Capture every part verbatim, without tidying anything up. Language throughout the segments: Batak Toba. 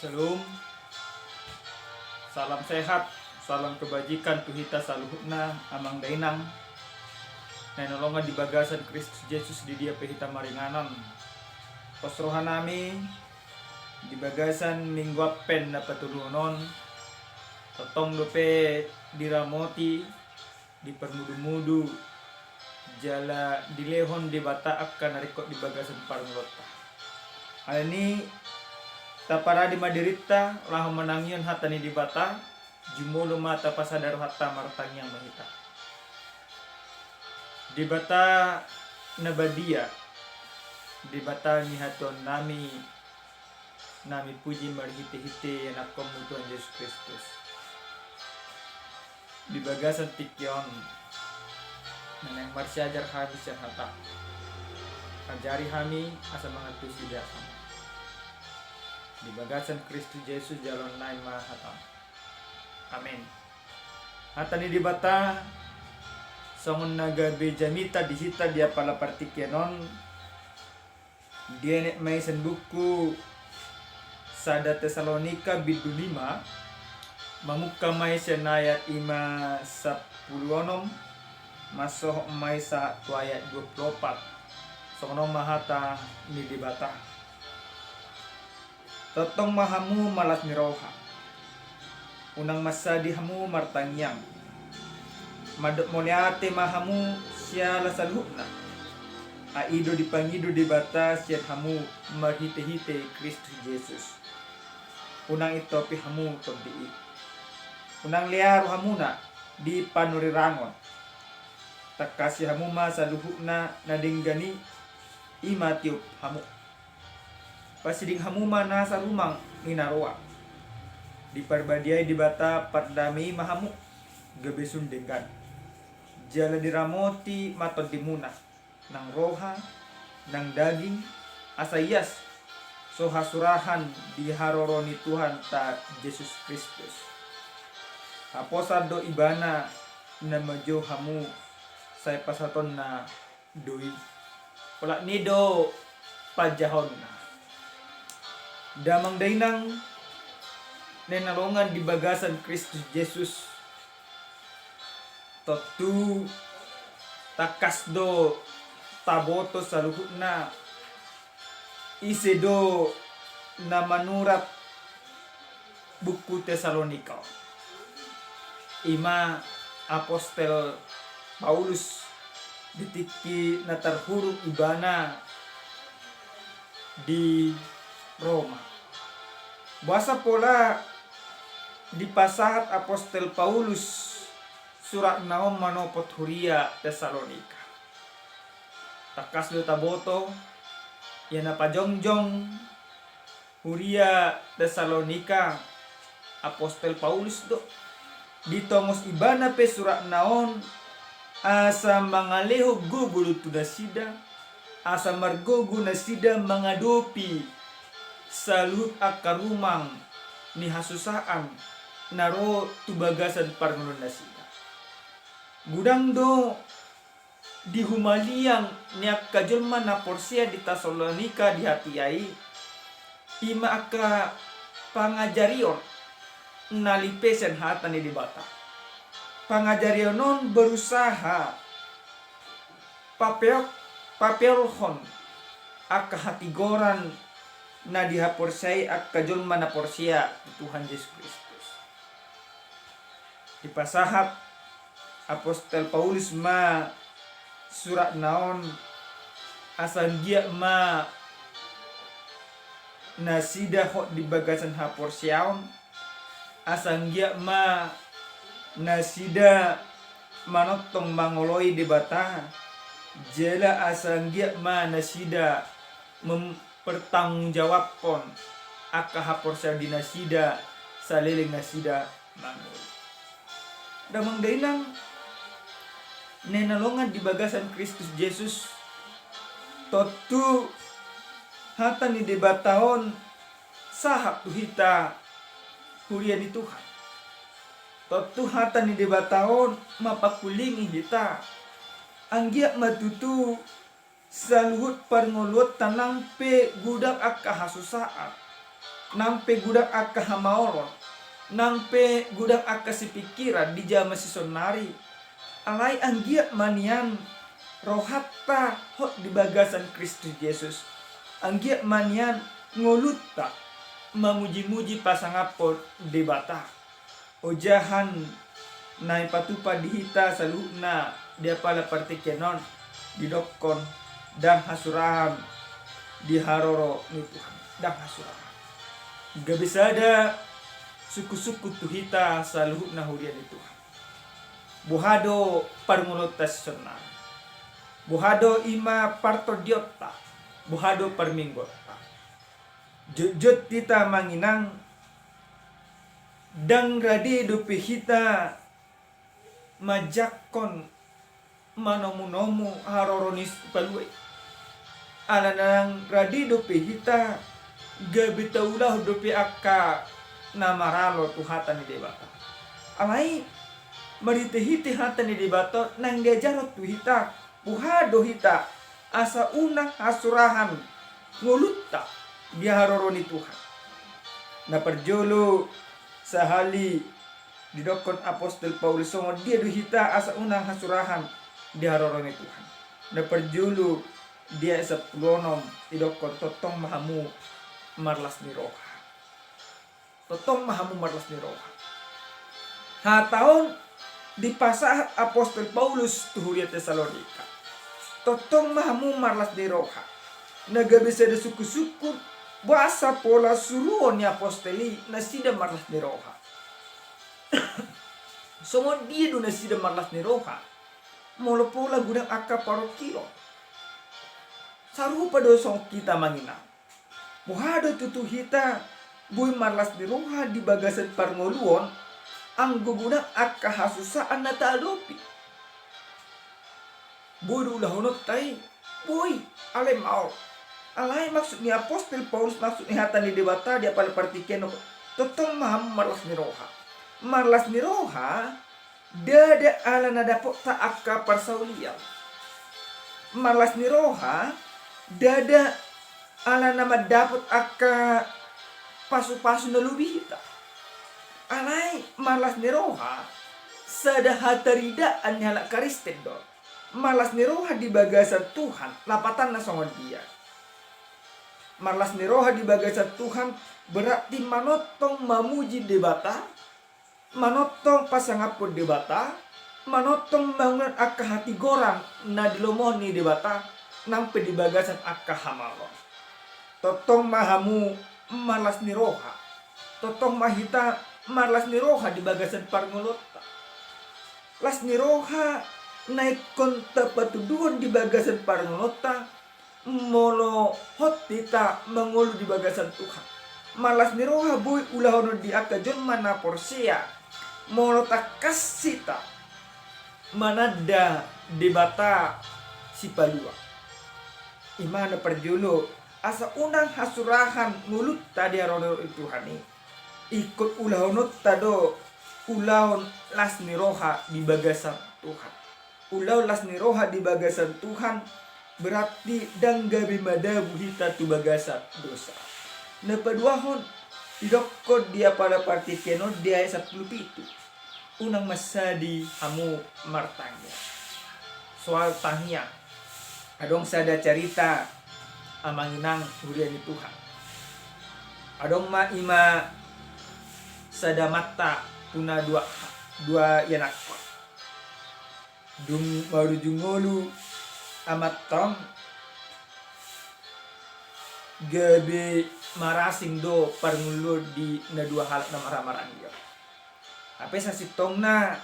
Shalom. Salam sehat, salam kebajikan tu hita saluhutna, amang dainang na hinaholongan di bagasan Kristus Jesus di dia pe hita maringanan. Pos rohanami di bagasan Minggu Advent na patoluhon on, tongtong dope diramoti, diparmudumudu jala dilehon Debata angka na ringkot di bagasan parngoluonta. Alani i, taparade ma dirinta laho manangihon hata ni Debata, jumolo ma tapasada rohanta, martangiang ma hita. Debata na badia, Debata ni hatuaonnami, nami puji marhitehite ianakkonmu Tuhan Jesus Kristus. Di bagasan tingki on, na naeng marsiajar hami sian hataM, ajari hami asa mangantusi basaM. Di bagasan Kristus Jesus jaloonnami ma hataM. Amen. Hata ni Debata songon na gabe jamita di hita di apala partingkian on, dienet ma i sian buku sada Tesalonika bindu lima, mamungka ma i sian ayat i ma sampulu onom, mansohot ma i sahat tu ayat dua pulu opat. Songon on ma hata ni Debata. Tongtong ma hamu malas ni roha. Unang mansadi hamu martangiang. Mandok mauliate ma hamu siala saluhutna. Ai i do dipangido Debata sian hamu marhitehite Kristus Jesus. Unang intopi hamu tondi i. Unang lea rohamuna di panurirangon. Tangkasi hamu ma saluhutna na denggan i, i ma tiop hamu. Pasiding hamu ma nasa rumang ni na roa. Diparbadiai Debata pardame i ma hamu, gabe sun denggan. Jala diramoti ma tondimuna, nang roha, nang daging, asa ias, so hasurahan di haroro ni Tuhanta Jesus Kristus. Haposan do Ibana na manjou hamu, sai pasahatonna do i. Olat ni do panjahonna. Damang dainang na hinaholongan di bagasan Kristus Jesus, tontu tangkas do taboto saluhutna ise do na manurat buku Tesalonika on. I ma Apostel Paulus di tingki na tarhurung ibana di Roma. Boasa pola dipasahat Apostel Paulus suratna on manopot huria Tesalonika? Tangkas do taboto, ia na pajongjong huria Tesalonika, Apostel Paulus do. Ditongos ibana pe suratna on asa mangalehon gogo do tu nasida, asa margogo nasida mangadopi saluhut angka rumang ni hasusaan na ro tu bagasan parngoluon nasida. Godang do di humaliang ni angka jolma na porsea di Tesalonika di hatiha i, i ma angka pangajarion na lipe sian hata ni Debata. Pangajarion on berusaha papeok-, papeolhon angka hatigoran na dihaporseai angka jolma na porsea tu Tuhan Jesus Kristus. Dipasahat Apostel Paulus ma suratna on asa anggiat ma nasida hot di bagasan haporseaon, asa anggiat ma nasida manongtong mangoloi Debata, jala asa anggiat ma nasida mem-, pertanggungjawabkon angka haporseaon di nasida saleleng nasida mangolu. Damang dainang na hinaholongan di bagasan Kristus Jesus, tontu hata ni Debata on sahat tu hita huria ni Tuhan. Tontu hata ni Debata on mapangkulingi hita. Anggiat ma tutu saluhut parngoluonta nang pe godang angka hasusaan, nang pe godang angka hamaolon, nang pe godang angka sipingkiran di jaman sisonari. Alai anggiat ma nian rohanta hot di bagasan Kristus Jesus. Anggiat ma nian ngolunta mamuji-muji pasangaphon Debata. Ojahan na ipatupa di hita saluhutna di apala partingkian on didokkon ndang hasurahan di haroro ni Tuhan. Ndang hasurahan. Gabe sada sungkun-sungkun tu hita saluhutna huria ni Tuhan. Boha do parngoluonta sisonari? Boha do ima partondionta? Boha do parmingguonta? Jotjot hita amang inang, ndang rade dope hita manjangkon manomu-nomu haroro ni sipalua i. Alana ndang rade dope hita gabe taulahon dope angka na maralo tu hata ni Debata. Alai marhite-hite hata ni Debata ndang diajarhon tu hita boha do hita asa unang hasurahan ngolunta di haroro ni Tuhan. Na parjolo, sahali didokkon apostel Paulus songon dia do hita asa unang hasurahan di haroro ni Tuhan. Na parjolo, di ayat sampulu onom didokkon tongtong ma hamu marlas ni roha. Tongtong ma hamu marlas ni roha. Hata on dipasahat apostel Paulus tu huria Tesalonika. Tongtong ma hamu marlas ni roha. Na gabe sada sungkun-sungkun boasa pola suruon ni apostel i nasida marlas ni roha. Songon dia do nasida marlas ni roha molo pola godang angka parungkilon? Sarupa do songon hita amang inang. Boha do tutu hita boi marlas ni roha di bagasan parngoluon anggo godang angka hasusaan na taadopi? Boi do ulahononta i? Boi, alai maol. Alai maksud ni apostel Paulus, maksud ni hata ni Debata di apala partingkian on, tongtong ma hamu marlas ni roha. Marlas ni roha ndada alana dapotta angka parsaulian. Marlas ni roha ndada alana mandapot angka pasu-pasu na lobi hita. Alai marlas ni roha sada hataridaan ni halak Kristen do. Marlas ni roha di bagasan Tuhan lapatanna songon dia? Marlas ni roha di bagasan Tuhan berarti manongtong mamuji Debata, manongtong pasangaphon Debata, manongtong mangulang angka hatigoran na dilomohon ni Debata, nang pe di bagasan angka hamaolon. Tongtong ma hamu marlas ni roha. Tongtong ma hita marlas ni roha di bagasan parngoluonta. Las ni roha na ingkon tapatunduhon di bagasan parngoluonta, molo hot hita mangolu di bagasan Tuhan. Marlas ni roha boi ulahonon di angka jolma na porsea, molo tangkas hita mananda Debata Sipalua. Ima na parjolo, asa unang hasurahan ngolunta di haroro ni Tuhan i. Ingkon ulahononta do ulaon las ni roha di bagasan Tuhan. Ulaon las ni roha di bagasan Tuhan berarti ndang gabe madabu hita tu bagasan dosa. Na paduahon, didokkon di apala partingkian on di ayat sampulu pitu. Unang mansadi hamu martangiang. Soal tangiang. Adong sada carita amang inang huria ni Tuhan. Adong ma ima sada amanta tu na dua, dua ianakhon. Dung marujung ngolu amanta on, gabe marasing do parngoluon di na dua halak na marhahamaranggi on. Hape sasintongna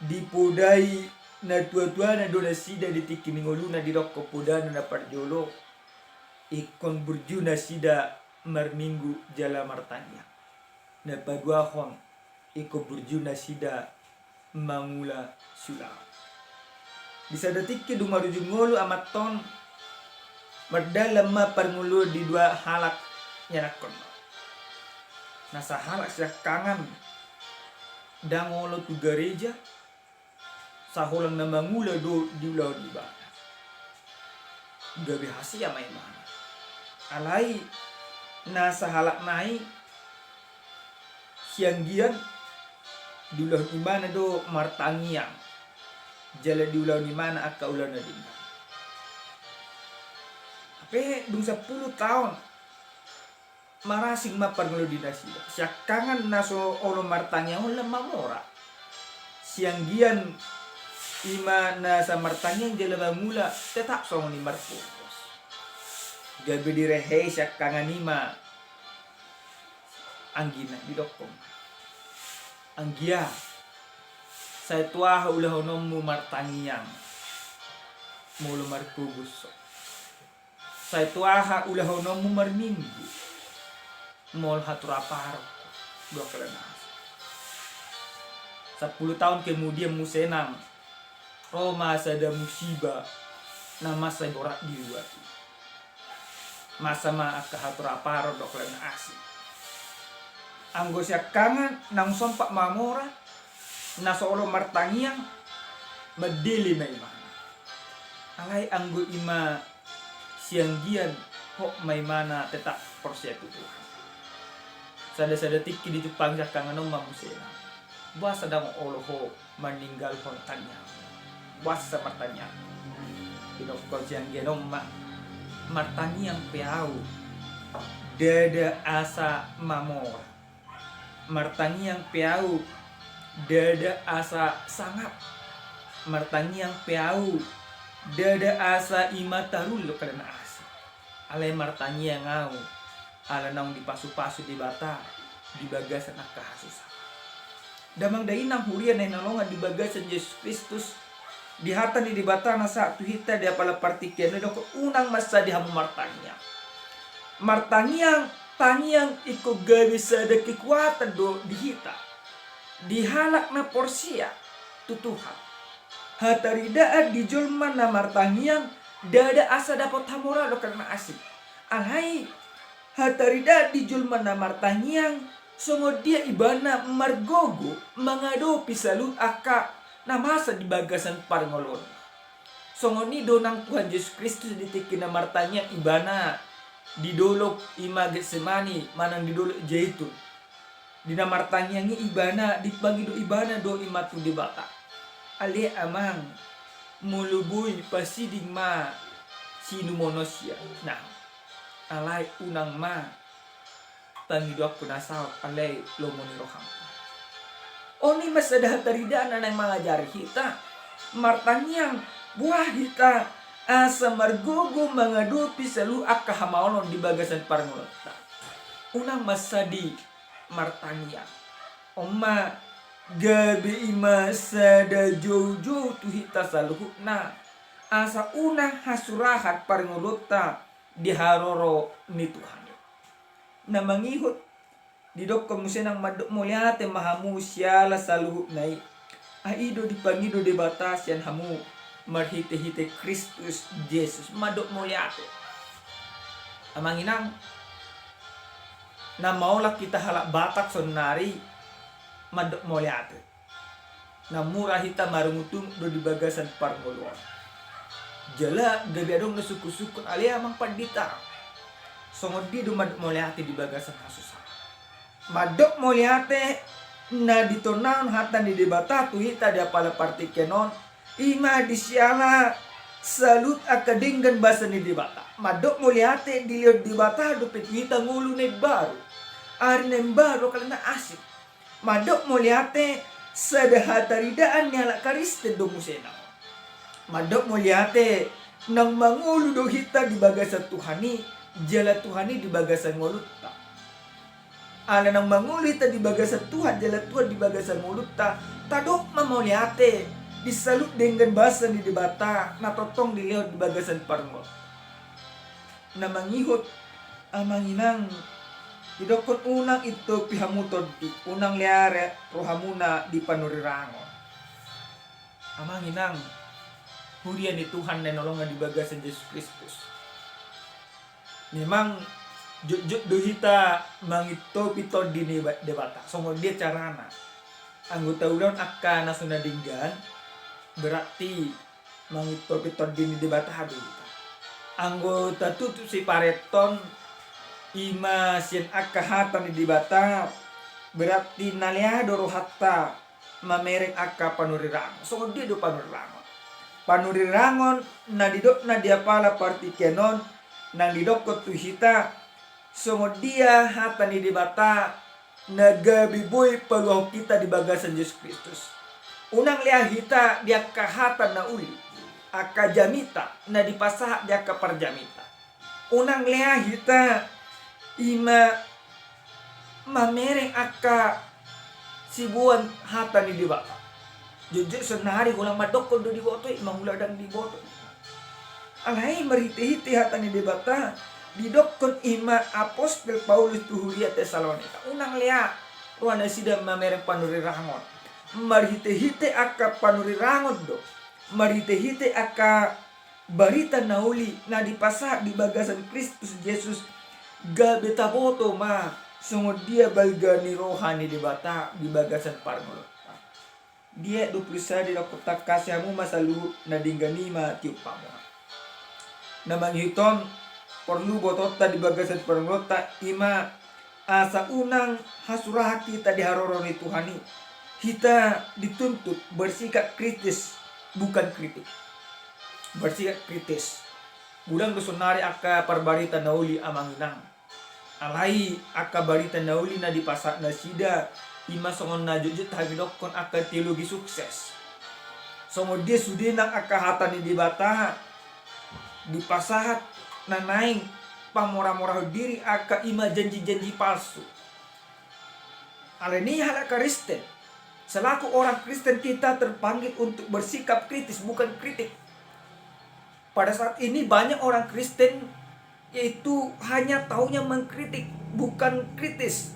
dipodai natuatuana do nasida di tingki ni ngoluna, didokkon podana na parjolo, ingkon burju nasida marminggu jala martangiang. Na paduahon, ingkon burju nasida mangula siulaon. Di sada tingki dung marujung ngolu amanta on, mardalan ma parngoluon di dua halak ianakhon on. Na sahalak siangkangan ndang olo tu gareja, saholan na mangula do diulahon ibana. Gabe hasea ma ibana. Alai na sahalak nai sianggian diulahon ibana do martangiang, jala diulahon ibana angka ulaon na denggan. Hape dung sampulu taon marasing ma parngoluon di nasida, siangkangan na so olo martangiang on lam mamora. Sianggian i ma na samartangiang jala mangula tetap songon i marpogos. Gabe direhei siangkangan i ma anggina, didokkon ma, anggia, sai tu aha ulahononmu martangiang molo marpogos on? Sai tu aha ulahononmu marminggu molo haturan parok? Dua kali nasi. Sampulu taon kemudian muse nang ro ma sada musiba na mansai borat di luat i. Masa ma angka haturan parok, dua kali nasi. Anggo siangkangan naung sompat mamora, na so olo martangiang, mandele ma ibana. Alai anggo i ma sianggian, hot ma ibana tetap porsea tu Tuhan. Sada-sada tingki dijumpangi siangkangan on ma muse nang, boasa ndang olo ho maninggalhon tangiang? Boasa martangiang? Didokkon sianggian on ma, martangiang pe au ndada asa mamora. Martangiang pe au ndada asa sangap. Martangiang pe au ndada asa i ma tarul, dua kali nasi. Alai martangiang au ala naung dipasu-pasu Debata di bagasan angka hasusaan. Damang dainang huria na hinaholongan di bagasan Jesus Kristus, di hata ni Debata na sahat tu hita di apala partingkian on, didokkon unang mansadi hamu martangiang. Martangiang, tangiang ingkon gabe sada kekuatan do di hita, di halak na porsea tu Tuhan. Hataridaan di jolma na martangiang ndada asa dapot hamoraon, dua kali nasi. Alai hataridaan di jolma na martangiang, songon dia ibana margogo mangadopi saluhut angka na masa di bagasan parngoluonna. Songon i do nang Tuhan Jesus Kristus di tingki na martangiang ibana di dolok i ma Getsemani manang di dolok Jaitun. Di na martangiang i ibana, dipangido ibana do i ma tu Debata, ale Amang, molo boi, pasiding ma siinumon on sian ahu. Alai unang ma pangidoanku na saut, alai lomo ni roham. On i ma sada hataridaan na naeng mangajari hita martangiang, boha hita asa margogo mangadopi saluhut angka hamaolon di bagasan parngoluonta. Unang mansadi martangiang. On ma gabe i ma sada joujou tu hita saluhutna, asa unang hasurahan parngoluonta di haroro ni Tuhan. Na mangihut, didokkon muse nang, mandok mauliate ma hamu siala saluhutna i. Ai i do dipangido Debata sian hamu marhitehite Kristus Jesus, mandok mauliate. Amang inang, na maolang hita halak Batak saonari mandok mauliate. Na mura hita marungutungut do di bagasan parngoluon. Jala gabe adong na sungkunsungkun, ale Amang Pandita, songon dia do mandok mauliate di bagasan hasusaan? Mandok mauliate na ditonahon hata ni Debata tu hita di apala partingkian on, i ma di siala saluhut angka denggan basa ni Debata. Mandok mauliate dilehon Debata dope tu hita ngolu na imbaru, ari na imbaru, dua kali na asing. Mandok mauliate sada hataridaan ni halak Kristen do muse na on. Mandok mauliate naung mangolu do hita di bagasan Tuhan i, jala Tuhan i di bagasan ngolunta. Ala naung mangolu hita di bagasan Tuhan jala Tuhan di bagasan ngolunta, tadok ma mauliate di saluhut denggan basa ni Debata na tongtong dilehon di bagasan parngoluon. Na mangihut, Amang inang, didokkon unang intopi hamu tondi, unang lear rohamuna di panurirangon. Amang inang, huria ni Tuhan na hinaholongan di bagasan Jesus Kristus, memang jotjot do hita mangintopi tondi ni Debata. Songon dia carana? Anggo taulahon angka na so na denggan, berarti mangintopi tondi ni Debata do hita. Anggo tatutup siparenton, I ma sian angka hata ni Debata, berarti na lea do rohanta mamereng angka panurirangon. Songon dia do panurirangon? Panurirangon na nidokna di apala partingkian on, na nidokkon tu hita, songon dia hata ni Debata na gabe boi paluahon hita di bagasan Jesus Kristus. Unang lea hita di angka hata na uli, angka jamita na dipasahat di angka parjamita. Unang lea hita i ma mamereng angka siboan hata ni Debata. Jotjot saonari holan mandokkon do diboto i, mangula ndang diboto. Alai marhitehite hata ni Debata didokkon i ma apostel Paulus tu huria Tesalonika. Unang lea roha nasida mamereng panurirangon. Marhitehite angka panurirangon do, marhitehite angka barita na uli na dipasahat di bagasan Kristus Jesus, gabe taboto ma songon dia balga ni roha ni Debata di bagasan parngoluonta. Di ayat dua pulu sada didokkon, tangkasi hamu ma saluhut, na denggan i ma tiop hamu. Na mangihut on, porlu botoonta di bagasan parngoluonta i ma asa unang hasurahan hita di haroro ni Tuhan i, hita dituntut bersikap kritis, bukan kritik. Bersikap kritis. Godang do saonari angka parbarita na uli, amang inang. Alai angka barita na uli na dipasahat nasida i ma songon na jotjot hami dokkon angka teologi sukses. Songon dia sude nang angka hata ni Debata dipasahat na naeng pamoramorahon diri, angka i ma janji-janji palsu. Alani i halak Kristen, selaku orang Kristen kita terpanggil untuk bersikap kritis, bukan kritik. Pada saat ini banyak orang Kristen yaitu hanya taunya mengkritik, bukan kritis.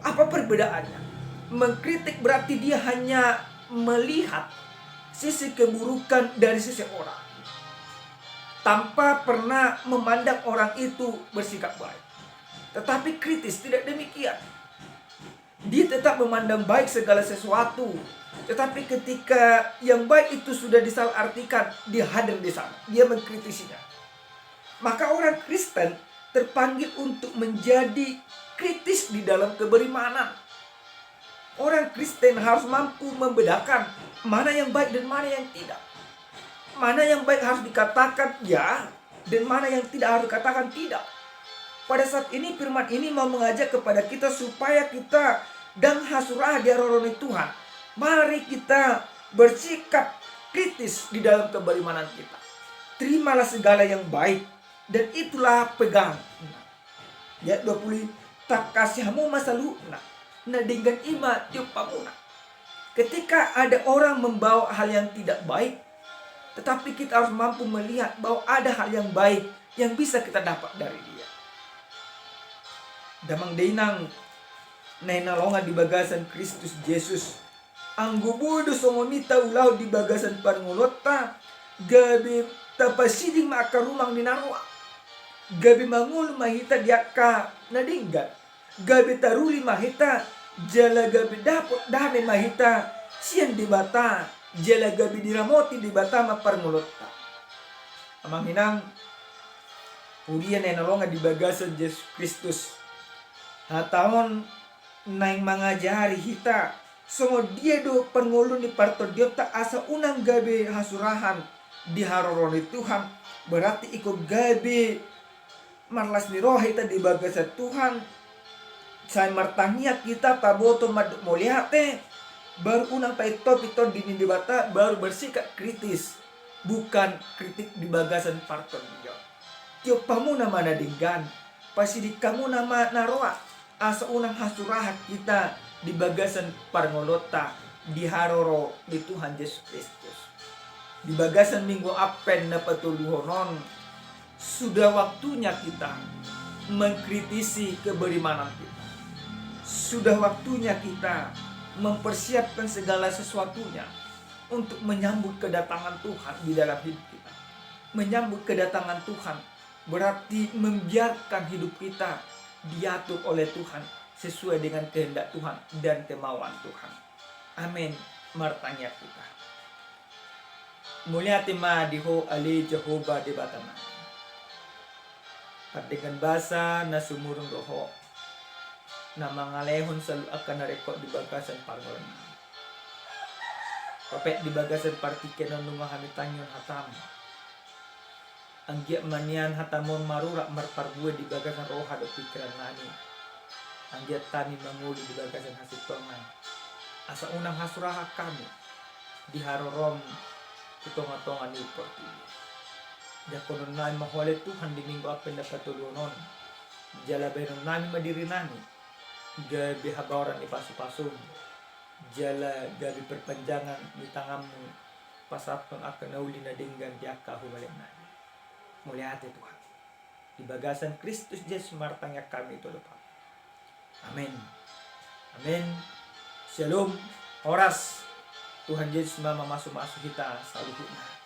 Apa perbedaannya? Mengkritik berarti dia hanya melihat sisi keburukan dari seseorang, tanpa pernah memandang orang itu bersikap baik. Tetapi kritis tidak demikian. Dia tetap memandang baik segala sesuatu, tetapi ketika yang baik itu sudah disalahartikan, dia hadir di sana, dia mengkritisinya. Maka orang Kristen terpanggil untuk menjadi kritis di dalam keberimanan. Orang Kristen harus mampu membedakan mana yang baik dan mana yang tidak. Mana yang baik harus dikatakan ya, dan mana yang tidak harus dikatakan tidak. Pada saat ini firman ini mau mengajak kepada kita supaya kita ndang hasurahan di haroro ni Tuhan. Mari kita bersikap kritis di dalam keberimanan kita. Terimalah segala yang baik, dan itulah pegang. Ayat dua puluh, tangkasi hamu ma saluhutna, na denggan i ma tiop hamuna. Ketika ada orang membawa hal yang tidak baik, tetapi kita harus mampu melihat bahwa ada hal yang baik yang bisa kita dapat dari dia. Damang dainang na hinaholongan di bagasan Kristus Jesus, anggo boi do songon i taulahon di bagasan parngoluonta, gabe tapasiding ma angka rumang ni na roa. Gabe mangolu ma hita di angka na denggan. Gabe taruli ma hita, jala gabe dapot dame ma hita sian Debata, jala gabe diramoti Debata ma parngoluonta. Amang inang, huria na hinaholongan di bagasan Jesus Kristus, hata on naeng mangajari hita songon dia do parngoluon ni partondionta asa unang gabe hasurahan di haroro ni Tuhan. Berarti ingkon gabe marlas ni roha hita di bagasan Tuhan. Sai martangiang hita, taboto mandok mauliate, baru unang taintopi Tondi ni Debata, baru bersikap kritis, bukan kritik di bagasan partondion. Tiop hamuna ma na denggan, pasiding hamuna ma na roa, asa unang hasurahan hita di bagasan parngoluonta di haroro ni Tuhan Jesus Kristus. Di bagasan Minggu Advent na patoluhon on, sudah waktunya kita mengkritisi keberimanan kita. Sudah waktunya kita mempersiapkan segala sesuatunya untuk menyambut kedatangan Tuhan di dalam hidup kita. Menyambut kedatangan Tuhan berarti membiarkan hidup kita diatur oleh Tuhan sesuai dengan kehendak Tuhan dan kemauan Tuhan. Amen. Martangiang hita. Mauliate ma di Ho ale Jahowa Debatanami. Dengan basa na sumurung do Ho, na mangalehon saluhut angka na ringkot di bagasan parngoluon nami. Topet di bagasan partingkian on nunga hami tangihon hataMu. Anggiat ma nian hataMu on marurat marparbue di bagasan roha dohot pingkiran nami. Anggiat hami mangolu di bagasan hasintongan, asa unang hasurahan hami di harorom tu tonga-tonga ni portibi. Jangkonon nami ma Ho ale Tuhan di Minggu Advent na patoluhon on. Jala baenon nami ma diri nami gabe habaoran ni pasu-pasuM, jala gabe perpanjangan ni tanganMu pasahathon angka na uli na denggan di angka hubalian nami. Mauliate Tuhan. Di bagasan Kristus Jesus martangiang hami tu adopanMu. Amen. Amen. Shalom. Horas. Tuhan Jesus ma mamasu-masu hita saluhutna.